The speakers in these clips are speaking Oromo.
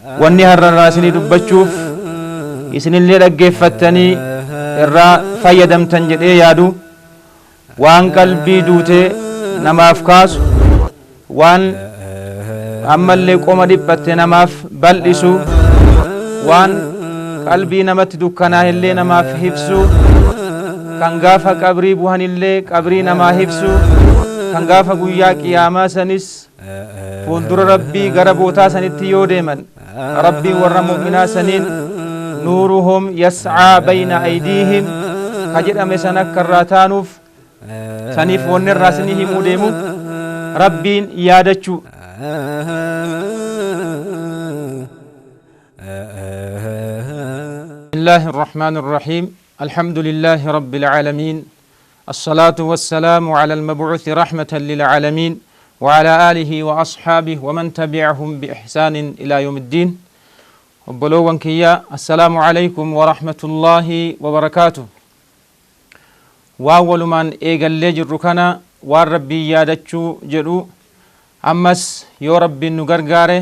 Wanni har'a irraa isinii dubbachuuf isinillee dhaggeeffattanii irraa fayyadamtan jedhee yaadu, waan qalbii duutee namaaf kaasu, waan ammallee qoma dhiphatte namaaf bal'isu, waan qalbii namatti dukkanaa'ellee namaaf hibsu, kan gaafa qabrii buhanillee qabrii namaa hibsu, kan gaafa guyyaa qiyaamaa sanis fuuldura Rabbii gara bootaa sanitti yoo deeman Rabbiin warra mu'minaa saniin nuuruhum yas'aa bayna aydiihim ka jedhame san akka irraa taanuuf, saniif wanni irraa isinii himuu deemu Rabbiin yaadachuu. بسم الله الرحمن الرحيم. الحمد لله رب العالمين، الصلاة والسلام على المبعوث رحمة للعالمين وعلى آله وأصحابه ومن تبعهم بإحسان إلى يوم الدين. Obbolowwan kiyya، السلام عليكم ورحمة الله وبركاته. Waan walumaan eegallee jirru kana, waan Rabbii yaadachuu jedhu, ammas yoo Rabbiin nu gargaare,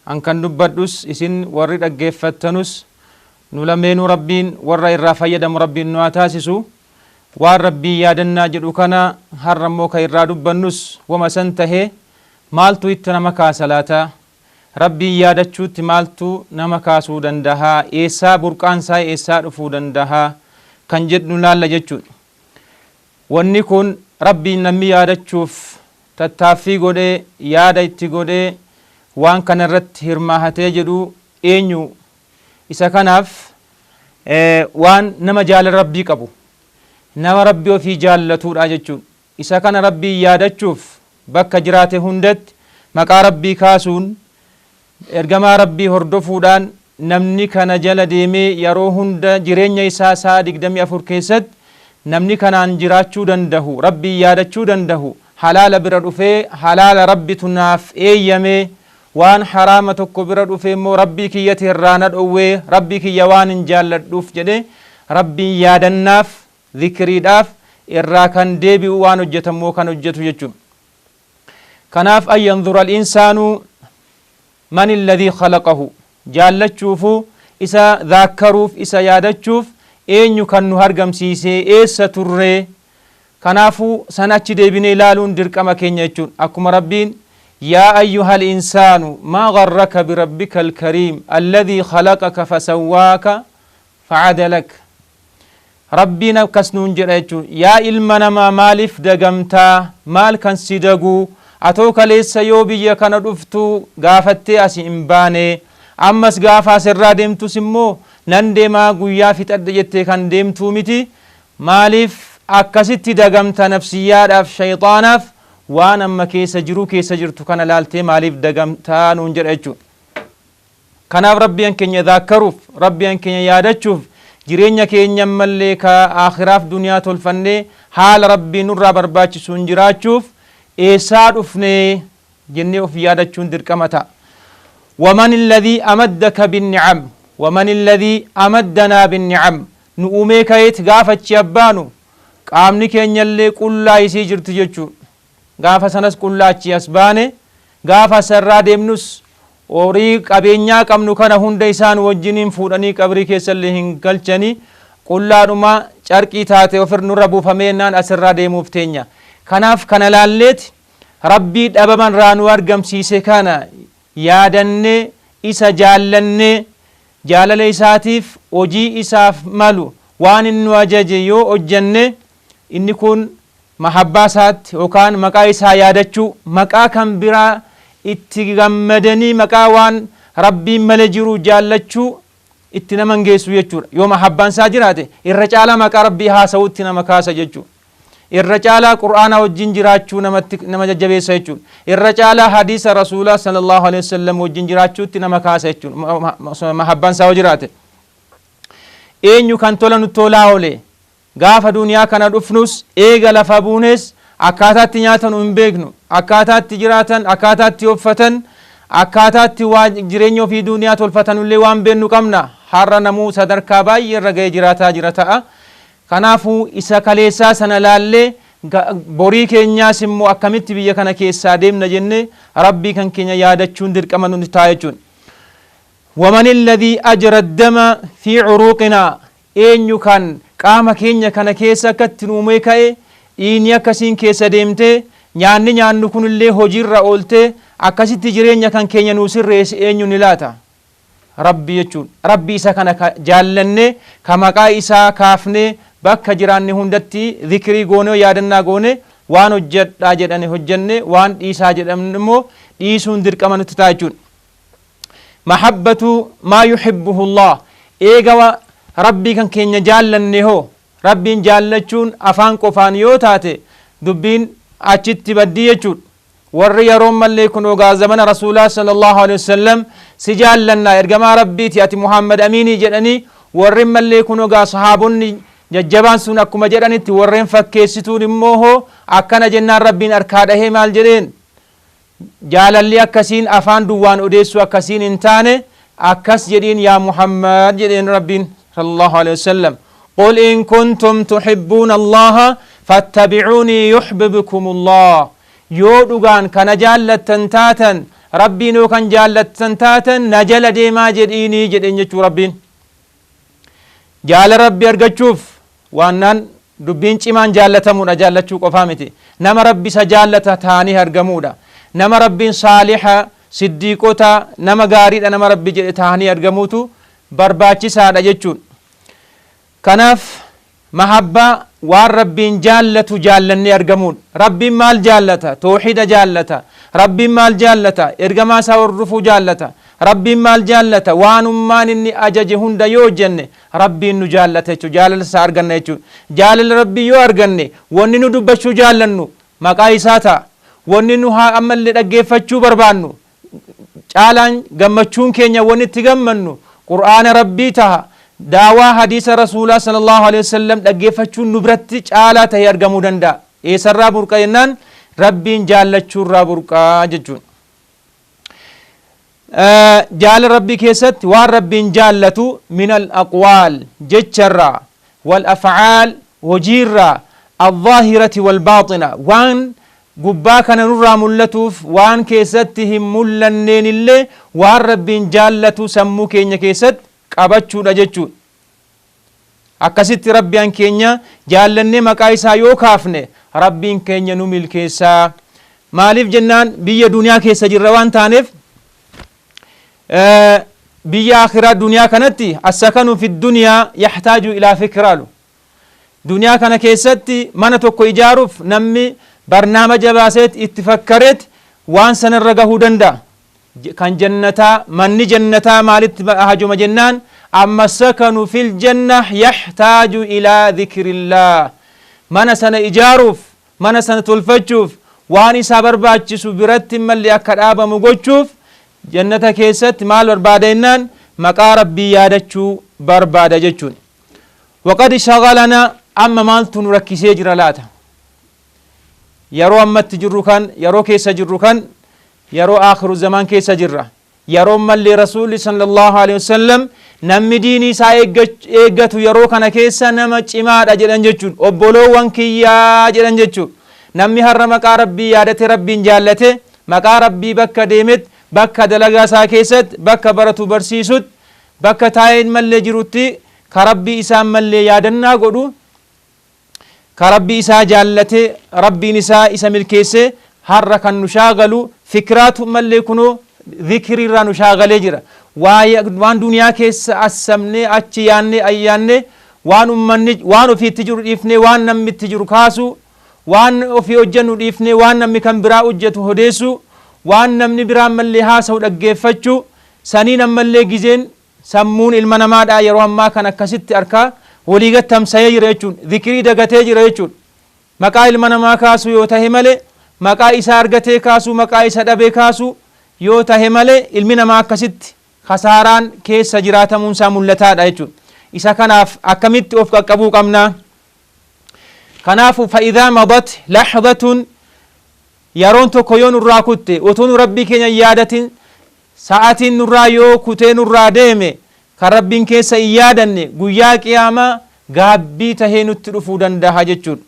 an kan dubbadhus isin warri dhaggeeffattanus, nu lameenuu Rabbiin warra irraa fayyadamu Rabbiin nu haa taasisu. Waan Rabbii yaadannaa jedhu kana har'a immoo ka irraa dubbannus wama san tahee, maaltu itti nama kaasa laata? Rabbiin yaadachuutti maaltu nama kaasuu dandahaa? Eessaa burqaansaa, eessaa dhufuu dandahaa kan jedhu laalla jechuudha. Wanni kun Rabbiin namni yaadachuuf tattaaffii godhee, yaada itti godhee, waan kana irratti hirmaahatee jedhu eenyu? Isa kanaaf waan nama jaalala Rabbii qabu, nama Rabbii ofii jaallatuudha jechuudha. Isa kana Rabbiin yaadachuuf bakka jiraate hundatti maqaa Rabbii kaasuun, ergamaa Rabbii hordofuudhaan, namni kana jala deemee yeroo hunda jireenya isaa sa'a 24 keessatti namni kanaan jiraachuu dandahu, Rabbiin yaadachuu dandahu, halaala bira dhufee halaala Rabbitu naaf eeyyamee, waan haraama tokko bira dhufee immoo Rabbii kiyyati irraa na dhowwee, Rabbii kiyya waan hin jaalladhuuf jedhee, Rabbiin yaadannaaf zikriidhaaf irraa kan deebi'u, waan hojjetammoo kan hojjetu jechuudha. Kanaaf أن ينظر الإنسان من الذي خلقه, jaallachuufu, isa dhaakkaruuf, isa yaadachuuf, eenyu kan nu argamsiisee, eessa turree? Kanaafuu san achi deebinee ilaaluun dirqama keenya jechuudha. Akkuma Rabbiin يا أيها الإنسان ما غرك بربك الكريم الذي خلقك فسواك فعدلك. Rabbiin akkas nuun jedha jechuudha: yaa ilma namaa, maaliif dagamtaa? Maal kan si daguu? Atoo kaleessa yoo biyya kana dhuftu gaafattee asi hin baane, ammas gaafa asirraa deemtus immoo nan deemaa, guyyaa fixadhe jettee kan deemtuu miti. Maaliif akkasitti dagamta? Nafsiyyaadhaaf, shayxaanaaf, waan amma keessa jiru keessa jirtu kana laaltee maaliif dagamtaa nuun jedha jechuudha. Kanaaf Rabbiin keenya dhaakkaruuf, Rabbiin keenya yaadachuuf, jireenya keenya ammallee ka aakhiraaf duniyaa tolfannee haala Rabbii nurraa barbaachisuun jiraachuuf, eessaa dhufnee jennee of yaadachuun dirqama ta'a. ومن الذي أمدك بالنعم ومن الذي أمدنا بالنعم. Nu uumee kayeet gaafachi abbaanu qaamni keenyallee qullaa isii jirti jechuudha. Gaafa sanas qullaa achi as baane, gaafa asirraa deemnus horii qabeenyaa qabnu kana hunda isaan wajjiniin fuudhanii qabrii keessallee hin galchanii, qullaadhuma carqii taate ofir nurra buufamee naan asirraa deemuuf teenya. Kanaaf kana laalleeti Rabbii dhabaman nu argamsiise kana yaadannee, isa jaallannee, jaalala isaatiif hojii isaaf malu, waan inni nu ajaje yoo hojjanne, inni kun mahabbaa isaatti yookaan maqaa isaa yaadachuu, maqaa kan biraa itti gammadanii maqaa waan Rabbiin malee jiru jaallachuu itti nama hin geessu jechuudha. Yoo mahabbaan isaa jiraate, irra caalaa maqaa Rabbii haasa'uutti nama kaasa jechuudha. Irra caalaa Qur'aana wajjin jiraachuu namatti nama jajjabeessa jechuudha. Irra caalaa hadiisa Rasuulaa صلى الله عليه وسلم wajjin jiraachuutti nama kaasa jechuudha mahabbaan isaa yoo jiraate. Eenyu kan tola nutti tolaa oole? Gaafa duniyaa kana dhufnus, eega lafa buunes, akkaataatti nyaatan hin beeknu, akkaataatti jiraatan, akkaataatti uffatan, akkaataatti waa jireenya ofii duniyaa tolfatanullee waan beennu qabna. Har'a namuu sadarkaa baay'ee irra ga'ee jiraataa jira ta'a. Kanaafuu isa kaleessaa sana laallee, borii keenyaas immoo akkamitti biyya kana keessaa deemna jennee Rabbii kan keenya yaadachuun dirqama nuti ta'a jechuudha. Waman alladhii ajra dama fi curuuqinaa, eenyu kan qaama keenya kana keessa akkatti nu uumee ka'e, dhiigni akkasiin keessa deemtee, nyaanni nyaannu kunillee hojiirra ooltee, akkasitti jireenya kan keenya nuu sirreesse eenyu ni laata? Rabbi jechuun. Rabbi isa kana ka jaallannee, ka maqaa isaa kaafnee, bakka jiraanne hundatti zikrii goonee, yaadannaa goone, waan hojjadhaa jedhane hojjanne, waan dhiisaa jedhamne immoo dhiisuun dirqama nutti ta'a jechuudha. Mahabbatu maa yuhibbuhu Allah, eega Rabbii kan keenya jaallanne hoo, Rabbiin jaallachuun afaan qofaan yoo taate dubbiin achitti baddii jechuudha. Warri yeroon mallee kunoo gaa zamana Rasuulaa sallallahu alaihi wasallam si jaallannaa, ergamaa Rabbiiti ati, Muhammad Amiinii jedhanii, warri mallee kunoo gaa sahaabonni jajjabaan sun akkuma jedhanitti, warreen fakkeessituun immoo hoo akkana jennaan Rabbiin harkaa dhahee maal jedheen? Jaalalli akkasiin afaan duwwaan odeessuu akkasiin hin taane, akkas jedhiin yaa Muhammad jedheen Rabbiin sallallahu alaihi wasallam: "Qul in kuntum tuhibbuuna Allaha fattabi'uunii yuhbibkum Allah." Yoo dhugaan kana jaallattan taatan, Rabbiin yoo kan jaallattan taatan, na jala deemaa jedhiinii jedheen jechuu. Rabbiin jaala Rabbi argachuuf waannaan dubbiin cimaan jaallatamuudha, jaallachuu qofaa miti, nama Rabbi isa jaallata ta'anii argamuudha, nama Rabbiin saaliha, siddiiqota, nama gaariidha, nama Rabbi jedhe ta'anii argamuutu barbaachisaadha jechuun. Kanaaf mahabbaa waan Rabbiin jaallatu jaallannee argamuudha. Rabbiin maal jaallata? Toohida jaallata. Rabbiin maal jaallata? Ergamaa isaa hordofuu jaallata. Rabbiin maal jaallata? Waanummaan inni ajaje hunda yoo hojjenne Rabbiin nu jaallata jechuudha, jaalala isaa arganna jechuudha. Jaalala Rabbii yoo arganne, wanni nu dubbachuu jaallannu maqaa isaa ta'a. Wanni nu haa ammallee dhaggeeffachuu barbaannu caalaan, gammachuun keenya wanni itti gammannu Qur'aana Rabbii taha. Daawaa hadiisa Rasuulaa sallallahu alaihi wasallam dhaggeeffachuun nu biratti caalaa tahee argamuu danda'a. Eessarraa burqa jennaan, Rabbiin jaallachuurraa burqaa jechuudha. Jaala Rabbii keessatti waan Rabbiin jaallatu min al aqwaal, jecharraa, wal afcaal, hojiirraa, alzaahirati wal baaxina, waan gubbaa kana nurraa mul'atuuf waan keessatti hin mul'anneenillee waan Rabbiin jaallatu sammuu keenya keessatti qabachuudha jechuudha. Akkasitti Rabbiin keenya jaallannee maqaa isaa yoo kaafne, Rabbiin keenya nu milkeessaa. Maaliif jennaan, biyya duniyaa keessa jirra waan taaneef, biyya akhiraa duniyaa kanatti assakanu fi duniyaa yaxtaaju ilaa fikraalu. Duniyaa kana keessatti mana tokko ijaaruuf namni barnaamaja baaseet itti fakkareet waan sanarra gahuu danda'a. Kan jannataa, manni jannataa maalitti hajuma jennaan, amma sakanu fil janna yaxtaaju ilaa dhikrillaah. Mana sana ijaaruuf, mana sana tolfachuuf, waan isaa barbaachisu biratti malli akka dhaabamu gochuuf, jannata keessatti maal barbaada jennaan, maqaa Rabbii yaadachuu barbaada jechuun. Waqad shagalanaa, amma maaltu nu rakkisee jira laata? Yeroo ammatti jirru kan, yeroo keessa jirru kan, yeroo aakhiru zamaan keessa jirra. Yeroo mallee Rasuulli sallallahu alaihi wasallam namni diinii isaa eeggatu yeroo kana keessa nama cimaadha jedhan jechuun. Obboloowwan kiyyaa jedhan jechuun, namni har'a maqaa Rabbii yaadate, Rabbiin jaallate, maqaa Rabbii bakka deemet, bakka dalagaa isaa keessatti, bakka baratu barsiisutti, bakka taa'een mallee jirutti, ka Rabbii isaan mallee yaadannaa godhu, ka Rabbii isaa jaallate, Rabbiin isaa isa milkeesse. Har'a kan nu shaagalu fikraatu mallee kunoo zikriirraa nu shaagalee jira. Waan duniyaa keessa assamnee achi yaannee ayyaannee, waan ummanni waan ofiitti jiru dhiifnee waan namni itti jiru kaasu, waan ofii hojjennu dhiifnee waan namni kan biraa hojjetu odeessu, waan namni biraan mallee haasa'u dhaggeeffachuu, saniin ammallee gizeen sammuun ilma namaadha yeroo ammaa kan akkasitti harkaa walii gad tamsa'ee jira jechuun, zikrii dagatee jira jechuun. Maqaa ilma namaa kaasuu yoo tahe malee, maqaa isaa argatee kaasuu, maqaa isa dhabee kaasuu yoo tahe malee, ilmi namaa akkasitti kasaaraan keessa jiraatamuun isaa mul'ataadha jechuudha. Isa kanaaf akkamitti of qaqqabuu qabna? Kanaafu fa'idhaa madat laxdatun, yeroon tokko yoo nurraa kutte, utuu nu Rabbii keenya hin yaadatin sa'atiin nurraa yoo kutee nurraa deeme, kan Rabbiin keessa hin yaadanne, guyyaa qiyaamaa gaabbii tahee nutti dhufuu danda'a jechuudha.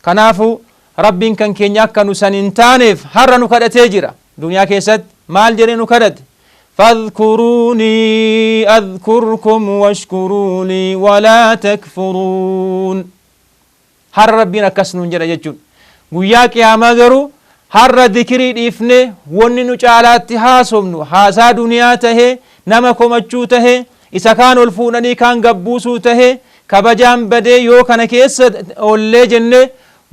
Kanaafu Rabbiin kan keenya akka nu san hin taaneef har'a nu kadhatee jira. Duniyaa keessatti maal jedhee nu kadhate? Fadhkuruunii adhkurkum washkuruu lii walaa takfuruun. Har'a Rabbiin akkas nuun jedha jechuudha. Guyyaa qiyaamaa garuu har'a dikirii dhiifne wanni nu caalaatti haasofnu haasaa duniyaa tahee, nama komachuu tahee, isa kaan ol fuudhanii kaan gabbuusuu tahee, kabajaan badee yoo kana keessa oollee jenne,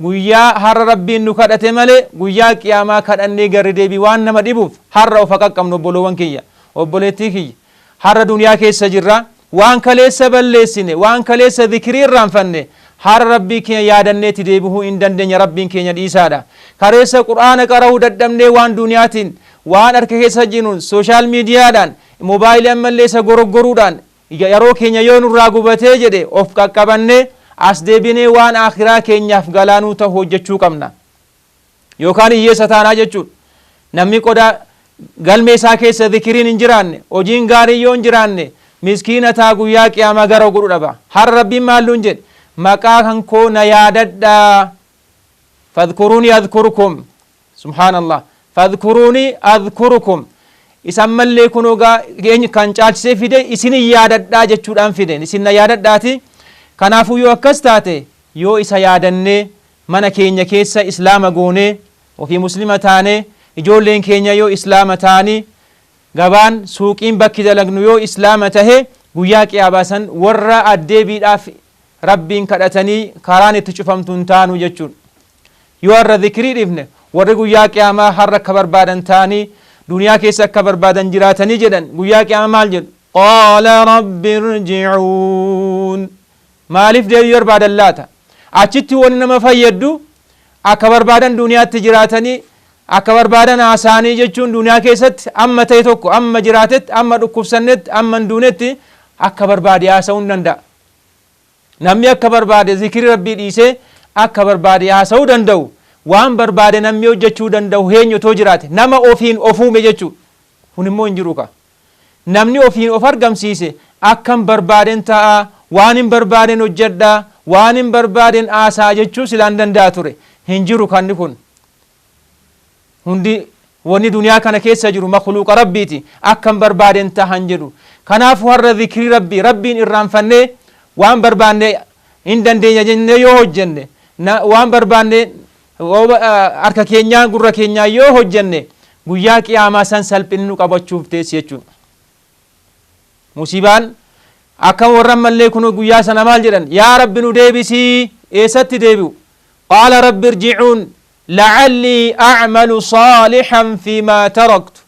guyyaa har'a Rabbiin nu kadhate malee guyyaa qiyaamaa kadhannee garri deebii waan nama dhibuuf har'a of qaqqabnu. Obboloowwan kiyya, obboleettii kiyya, har'a duniyaa keessa jirra. Waan kaleessa balleessine, waan kaleessa zikirii irraanfanne, har'a Rabbii keenya yaadanneetti deebihuu hin dandeenya. Rabbiin keenya dhiisaadha. Kaleessa Qur'aana qara'uu dadhabnee waan duniyaatiin, waan harka keessa jiruun, social mediadhaan, mobaayilii ammallee isa goroggoruudhaan yeroo keenya yoo nurraa gubatee jedhe, of qaqqabannee as deebinee waan akhiraa keenyaaf galaanuu ta'u hojjechuu qabna, yookaan hiyyeessa taanaa jechuudha. Namni qodaa galmee isaa keessa zikiriin hin jiraanne, hojiin gaarii yoo hin jiraanne, miskiina taa, guyyaa qiyaamaa gara godhu dhaba. Har'a Rabbiin maal nuun jedhe? Maqaa kan koo na yaadadhaa. Fadhkuruunii adhkurukum. Subhaanallah, fadhkuruunii adhkurukum. Isan mallee kun ogaa kan caalchisee fide isinin yaadadhaa jechuudhaan fide, isin na yaadadhaati. Kanaafuu yoo akkas taate, yoo isa yaadannee mana keenya keessa islaama goonee, ofii muslima taanee, ijoolleen keenya yoo islaama ta'anii, gabaan suuqiin bakki dalagnu yoo islaama tahe, guyyaa qiyaamaa san warra addeebiidhaaf Rabbiin kadhatanii karaan itti cufamtu hin taanu jechuudha. Yoo har'a zikirii dhiifne, warri guyyaa qiyaamaa har'a akka barbaadan ta'anii duniyaa keessa akka barbaadan jiraatanii jedhan, guyyaa qiyaamaa maal jedhu? Qaala rabbi irji'uun. Maaliif deebi'uu barbaadan laata? Achitti wanni nama fayyaddu akka barbaadan duniyaatti jiraatanii akka barbaadan haasa'anii jechuun, duniyaa keessatti amma ta'e tokko, amma jiraatetti, amma dhukkubsannetti, amma hin duunetti akka barbaade haasa'uu hin danda'a. Namni akka barbaade zikiri Rabbii dhiisee akka barbaade haasa'uu danda'u, waan barbaade namni hojjechuu danda'u eenyu otoo jiraate? Nama ofiin of uume jechuudha. Kun immoo hin jiru ka. Namni ofiin of argamsiise akkan barbaaden ta'a, waan hin barbaaden hojjedha, waan hin barbaaden haasa'a jechuu silaan danda'a ture. Hin jiru kanni kun. Hundi wanni duniyaa kana keessa jiru makluuqa Rabbiiti, akkan barbaaden tahan jedhu. Kanaafuu har'a zikrii Rabbii, Rabbiin irraanfannee waan barbaanne hin dandeenya jennee yoo hojjenne, waan barbaanne harka keenyaan gurra keenyaan yoo hojjenne, guyyaa qiyaamaa san salphinni nu qabachuuf teessi jechuudha. Musiibaan akkam warra ammallee kun guyyaa sana maal jedhan? Yaa Rabbi, nu deebisii. Eessatti deebi'u? Qaala rabbi irji'uun la'allii a'malu saalihan fiimaa taraktu.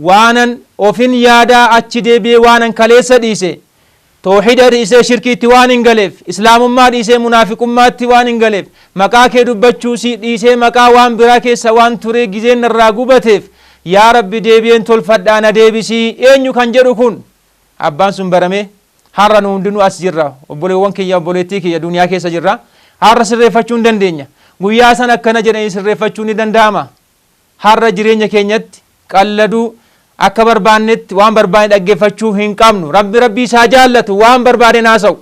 Waanan ofin yaadaa achi deebi'ee waanan kaleessa dhiise, toohida dhiisee shirkiitti waan hin galeef, islaamummaa dhiisee munaafiqummaatti waan hin galeef, maqaa kee dubbachuusii dhiisee maqaa waan biraa keessa waan turee gizeen narraa gubateef, yaa Rabbi, deebi'een tolfadhaa, na deebisii. Eenyu kan jedhu kun? Abbaan sun barame. Har'a nu hundinuu as jirra. Obboleewwan kiyya, obboleettii kiyya, duniyaa keessa jirra. Har'a sirreeffachuu hin dandeenya. Guyyaa san akkana jedhanii sirreeffachuu ni danda'ama? Har'a jireenya keenyatti qalladuu, akka barbaannetti waan barbaanne dhaggeeffachuu hin qabnu. Rabbi Rabbii isaa jaallatu waan barbaade haasa'u.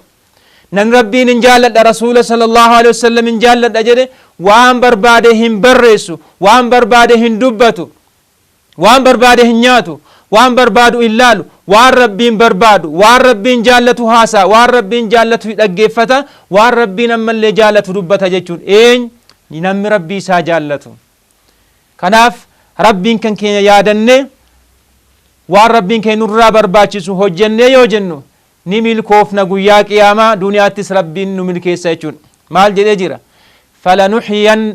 Namni Rabbiin hin jaalladha, Rasuula sallallahu alaihi wasallam hin jaalladha jedhe, waan barbaade hin barreessu, waan barbaade hin dubbatu, waan barbaade hin nyaatu, waan barbaadu hin laalu. Waan Rabbiin barbaadu, waan Rabbiin jaallatu haasaa, waan Rabbiin jaallatu dhaggeeffata, waan Rabbiin ammallee jaallatu dubbata jechuun eenyu? Namni Rabbii isaa jaallatu. Kanaaf Rabbiin kan keenya yaadannee waan Rabbiin keenya nurraa barbaachisu hojjennee yoo jennu, ni milkoofna guyyaa qiyaamaa, duniyaattis Rabbiin nu milkeessa jechuudha. Maal jedhee jira? Falanuxyiyan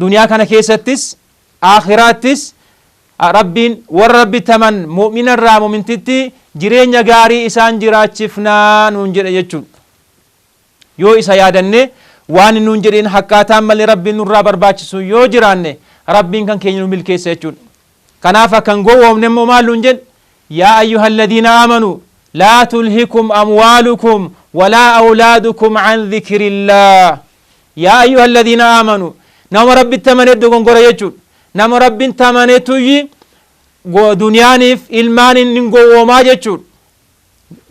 duniyaa kana keessattis aakhiraattis Rabbiin warra Rabbitti aman, mu'mina irraa mu'mintitti, jireenya gaarii isaan jiraachifnaa nuun jedhe jechuudha. Yoo isa yaadannee waan nuun jedheen hakkaataan malee Rabbiin nurraa barbaachisu yoo jiraanne, Rabbiin kan keenya nu milkeessa jechuudha. Kanaaf akka hin gowwoomne immoo maal nuun jedhe? Yaa ayyuha alladhiina aamanuu laa tulhikum amwaalukum walaa awlaadukum an dhikrillaah. Yaa ayyuha alladhiina aamanuu, nama Rabbitti amanee dogongora jechuudha. Nama Rabbitti amaneetuyyi duniyaaniif ilmaaniin hin gowwoomaa jechuudha.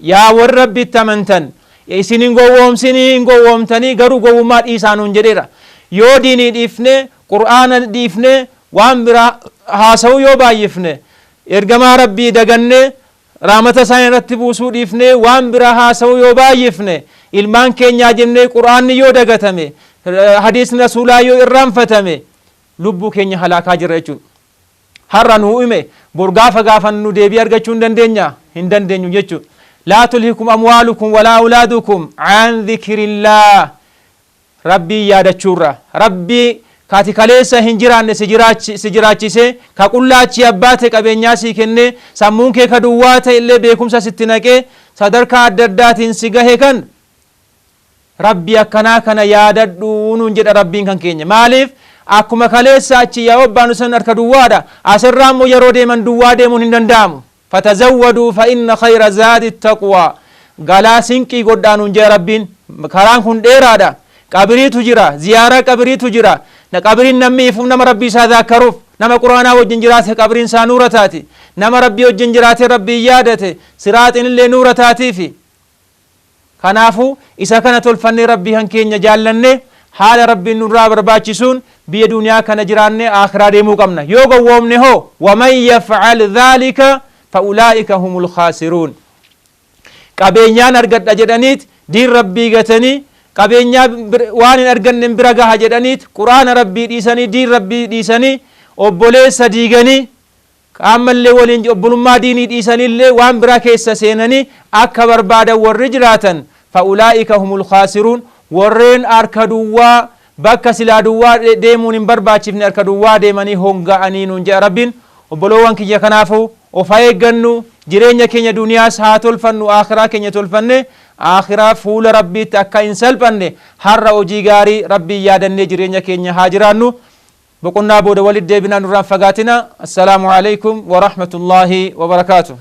Yaa warri Rabbitti amantan, isin hin gowwoomsinii, hin gowwoomtanii, garuu gowwummaa dhiisaa nuun jedheera. Yoo diinii dhiifne, Qur'aana dhiifne, waan biraa haasa'uu yoo baay'ifne, Ergamaa Rabbii dagannee, rahmata isaan irratti buusuu dhiifnee waan biraa haasa'uu yoo baay'ifne, ilmaan keenyaa jennee Qur'aanni yoo dagatame, hadiisni Rasuulaa yoo irraanfatame, lubbuu keenya halaakaa jirra jechuudha. Har'a nuu hime, bor gaafa gaafannu deebii argachuu hin dandeenyaa? Hin dandeenyu jechuudha. Laa tulhikum amwaalukum walaa awlaadukum an dhikrillaah. Rabbiin yaadachuurra. Rabbii ka ati kaleessa hin jiraanne si jiraachi si jiraachisee, ka qullaa achii abbaa ta'e qabeenyaa sii kennee, sammuun kee ka duwwaa ta'e illee beekumsa sitti naqee, sadarkaa adda addaatiin si gahe kan Rabbii akkanaa kana yaadadhu nuun jedha Rabbiin kan keenya. Maaliif? Akkuma kaleessa achi yaa obbaanu san harka duwwaadha. Asirraa immoo yeroo deeman duwwaa deemuun hin danda'amu. Fatazawwaduu fa inna khayra zaadi taqwaa. Galaa sinqii godhaa nuun jedha Rabbiin. Karaan kun dheeraadha. Qabiriitu jira. Ziyaaraa qabiriitu jira. Qabiriin namni ifuuf nama Rabbii isaa zaakkaruuf. Nama Qur'aanaa wajjin jiraate qabriin isaa nuura taati. Nama Rabbii wajjin jiraate Rabbiin yaadate siraaxiin illee nuura taatiifi. Kanaafuu isa kana tolfannee Rabbii kan keenya jaallannee haala Rabbiin nurraa barbaachisuun biyya duniyaa kana jiraannee aakhiraa deemuu qabna. Yoo gowwoomne hoo waman yaf'al dhaalika fa'ulaa'ika humul khaasiruun. Qabeenyaan argadha jedhaniit diin Rabbii gatanii qabeenyaa waan hin argannen bira gaha jedhaniit Qur'aana Rabbii dhiisanii diin Rabbii dhiisanii obboleessa diiganii Ammallee waliin obbolummaa diinii dhiisaniillee waan biraa keessa seenanii akka barbaadan warri jiraatan fa'ulaa'ika humul khaasiruun warreen harka duwwaa bakka silaa duwwaa deemuun hin barbaachifne harka duwwaa deemanii honga'anii nuun jedha Rabbiin. Obboloowwan kiyya, kanaafuu of haa eeggannu, jireenya keenya duniyaas haa tolfannu, aakhiraa keenya tolfanne aakhiraa fuula Rabbiitti akka hin salphanne har'a hojii gaarii Rabbiin yaadannee jireenya keenya haa jiraannu. Boqonnaa booda walitti deebinaa, nurraa hin fagaatina. Assalaamu alaikum wa rahmatullaahi wa barakaatuh.